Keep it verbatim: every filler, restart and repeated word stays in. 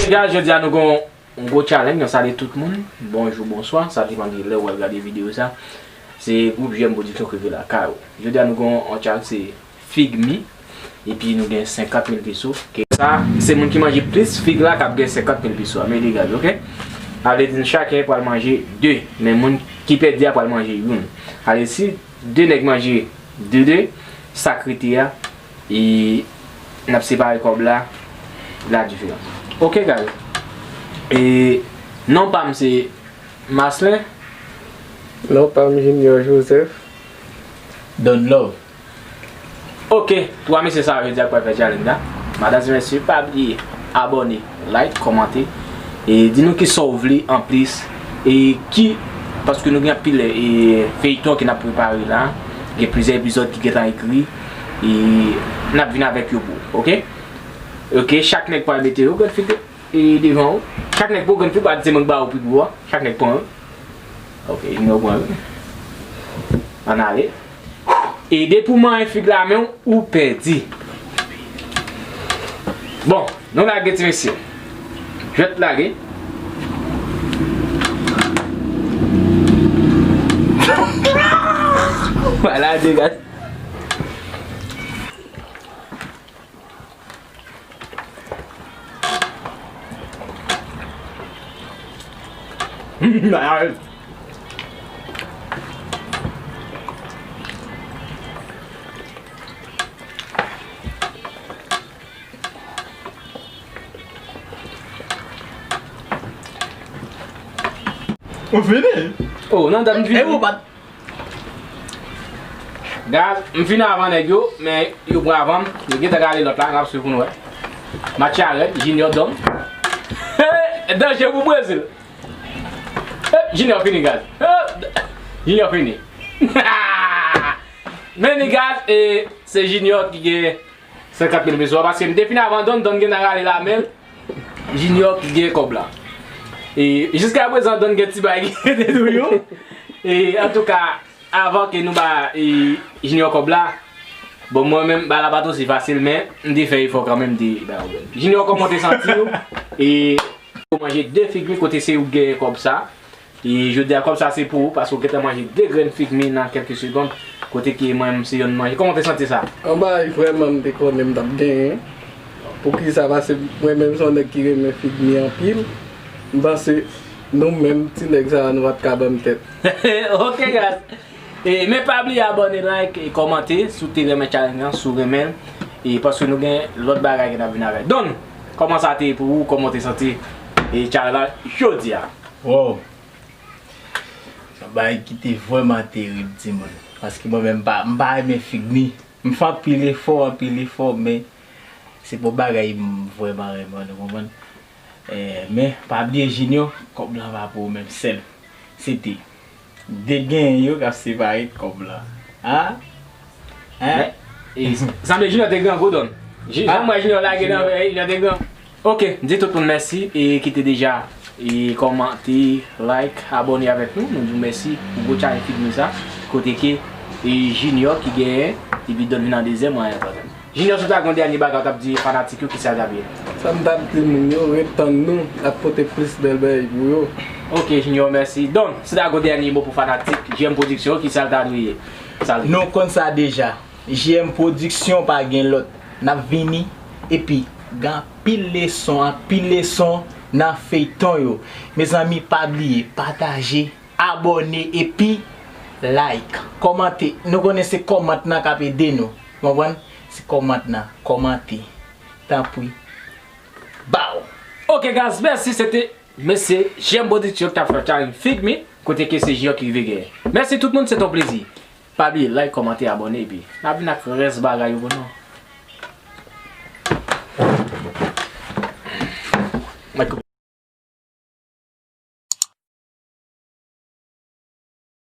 Guys, jodi a nou gon yon gwo challenge, nou salye tout moun. Bonjou, bonswa, sa depann de lè w al gade videyo sa. Se gwoup J M Production ki rive lakay ou. Jodi a nou gon yon challenge, se fig mi. Epi nou gen senkant mil peso. Ke sa, se moun ki manje plis fig la k ap gen senkant mil peso a. Men degaj, oke? Sa vle di n chaken pral manje de. Men moun ki pèdi a pral manje youn. Ale si de nèg manje de de, sa k rete a, e n ap separe kòb la, la diferans. Oke, guys. E non pa m se Maslin. Non pa m Junior Joseph. Don Love. Oke, twa mesye sa yo jodi a k pral fè challenge la. Madanm e mesye, pa bliye abòne, like, kòmante, e di nou kisa w vle anplis, e ki, paske nou gen anpil, e, feyton ke n ap prepare la, gen plizyè epizòd ki gentan ekri, e n ap vin avèk yo pou ou, oke? Oke, chak nèg pral mete yon grenn fig e devan ou. Chak nèg pran yon grenn fig, pa di se mwen k ba ou pi gwo a. Chak nèg pran yon. Ok, Junior pran yon. Ann ale. E depi w manyen fig la men w, ou pèdi. Bon, nou lage ti mesye. Jwèt lage. Vwala, degaj. Ou fini? Oh, nan dat m fini. E ou pa t Guys, m fini avan nèg yo, men yo pran avan m. Yo gentan rale lòt la, n ap swiv pou nou wè. Match la rèd, Junior Don. Hey, danje pou Brezil. Hey, Junior fini, guys. Hey, Junior fini. Men ni, guys, e se Junior ki gen senkant mil peso a, paske m te fini avan Don, Don gentan rale la men l. Junior ki gen kòb la. E jiskaprezan, Don gen ti bagay ki rete toujou. E antouka, avan ke nou ba, e, Junior kòb la, bon, mwen menm, bagay la pa t osi fasil, men m te fè efò kanmenm, m te ba yo. Junior, kòman w te santi w? E, ou manje de fig mi kote se ou k genyen kòb sa. E jodi a, kòb sa se pou ou, paske w gentan manje de grenn fig mi nan kèlke segonn, kote ke mwen menm se yonn manje. Kòman w te santi sa? Yon bagay vrèman m te konnen m t ap genyen. Poukisa? Paske mwen menm se yon nèg ki renmen fig mi anpil. M panse nou menm ti nèg sa a nou pa t ka ban m tèt. Ok, guys. E, men pa bliye abòne, like e kòmante si w te renmen challenge lan, si w renmen l. E paske nou gen lòt bagay ke n ap vin avèk. Don, kòman sa te ye pou ou? Kòman w te santi, e, challenge la jodi a? Wow! Se yon bagay ki te vrèman terib, timoun. Paske mwen menm, m pa, m pa renmen fig mi. M fè anpil efò, anpil efò, men se pa yon bagay m vrèman renmen, nou konprann? Eh, men, pa bliye, Junior, kòb lan pa pou ou menm sèl. Se te de genyen yo k ap separe kòb lan. Hein? Hein? Men, e, sanble Junior te grangou, Don. Ji-, jan m wè Junior lage nan vè, Junior te grangou. Ok, m di tout moun mèsi e ki te deja e kòmante, like, abòne avèk nou. Nou di w mèsi pou gwo challenge fig mi sa. Kote ke e Junior ki genyen, epi Don vin an dezyèm, mwen an twazyèm. Junior, si w ta gen yon dènye bagay w t ap di fanatik yo, kisa l t ap ye? Sa m t ap di moun yo, ret tann nou, n ap pote plis bèl bagay pou yo. Ok, Junior, mèsi. Don, si w ta gen yon dènye mo pou fanatik J M Production, kisa l ta dwe ye? Sa l Nou konn sa deja. J M Production pa gen lòt. N ap vini, epi gen anpil leson, anpil leson nan feyton yo. Mezanmi, pa bliye, pataje, abòne, epi like, kòmante. Nou konnen se kòmant lan k ap ede nou. Konprann? Se kòmant lan. Kòmante. Tanpri. Baw! Ok, guys, mèsi. Se te mesye J M Production ki t ap fè challenge fig mi, kote ke se Junior ki rive genyen. Mèsi tout moun, se te yon plezi. Pa bliye like, kòmante, abòne, epi n ap vin ak rès bagay yo pou nou.